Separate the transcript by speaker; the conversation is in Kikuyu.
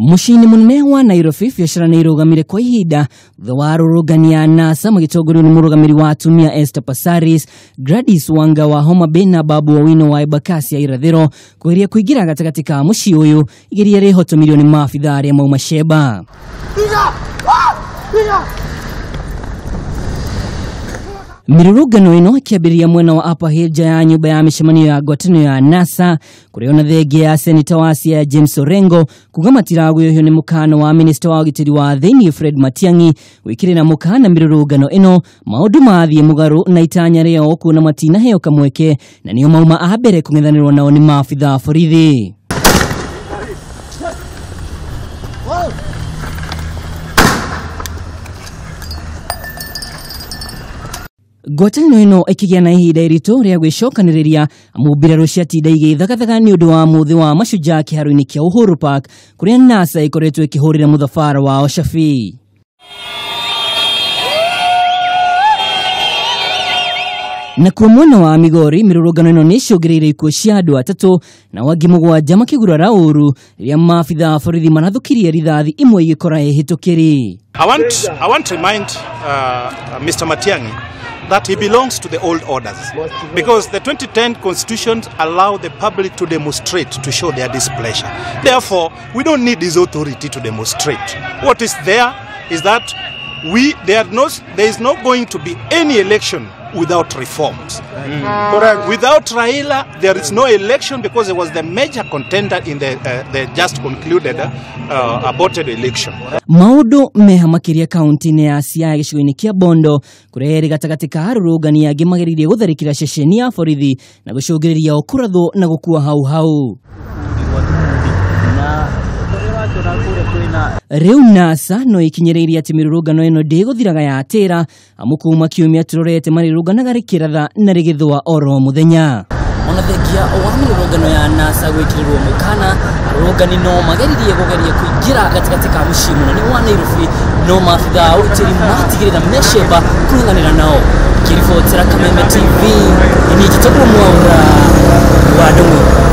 Speaker 1: Muciĩ-inĩ mũnene wa Nairobi biacara nĩ irũgamire kwa ihinda thutha wa arũrũngani a NASA magĩtongorio nĩ mũrũgamĩrĩri wa atumia Esther Passaris, Gladys Wanga wa Homa Bay na Babu Owino wa Embakasi ya irathĩro kũgeria kũingĩra gatagatĩ ka mũciĩ ũyũ igeria rĩhotomirio nĩ maabithaa arĩa mauma Sheba. Mĩrũrũngano ĩno ĩkĩambĩrĩria mwena wa Upper Hill nja ya nyũmba ya mĩcemanio ya ngwatanĩro ya NASA kũrĩa ona thengia ya seneta wa Siaya James Orengo kuga matiragũĩhio nĩ mũkana wa minista wa ũgitĩri wa thĩinĩ Fred Matiang'i gwĩkĩrĩra mũkana mĩrũrũngano ĩno maũndũ mathiĩ mũgarũ na itanya rĩao kuona matinaheo kamweke na nĩo mauma a mbere kũng'ethanĩrwo nao nĩ maabithaa borithi. Ngwatanĩro ĩno ĩkĩgĩa na ihinda iritũ rĩa gwĩcokanĩrĩria amu mbirarũ ciatinda igĩthagathaga nĩ ũndũ wa mũthĩ wa mashujaa kĩharo-inĩ kĩa Uhuru Park kũrĩa NASA ĩkoretwo ĩkĩhũrĩra mũthabara wao Shafi. Nakuo mwena wa Migori mĩrũrũngano ĩno nĩ ĩcũngĩrĩirie ikuũ cia andũ atatũ na angĩ mũgwanja makĩgurara ũru rĩrĩa maabithaa a borithi marathũkirie rithathi imwe igĩkora ĩhĩtũkĩri.
Speaker 2: I want to remind Mr. Matiang'i that he belongs to the old orders, because the 2010 constitutions allow the public to demonstrate, to show their displeasure. Therefore, we don't need his authority to demonstrate. What is there is that there is not going to be any election without reforms. Correct. Without Raila, there is no election because he was the major contender in the just concluded aborted election.
Speaker 1: Maũndũ meha makĩria kaunti-inĩ ya Siaya gĩcigo-inĩ kĩa Bondo kũrĩa ĩrĩ gatagatĩ ka arũrũngani angĩ mageririe gũtharĩkĩra ceceni ya borithi na gũcũngĩrĩria o kũrathwo na gũkua hau hau. Rĩu NASA no ikinyĩrĩirie atĩ mĩrũrũngano ĩno ndĩgũthiraga yatĩra amu kuma kiumia tũrorete marĩrũnganaga rĩkĩratha na rĩgĩthũa oro mũthenya. Ona thengia wa mĩrũrũngano ya NASA gwĩkĩrĩrwo mũkana, arũrũngani no mageririe kũgeria kũingĩra gatagatĩ ka mũciĩ mũnene wa Nairobi no maabithaa a ũgitĩri matigĩrĩra mecemba kũng'ang'anĩra nao. Ngĩribotera Kameme TV, niĩ njĩtagwo Mwaura wa Ndung'u.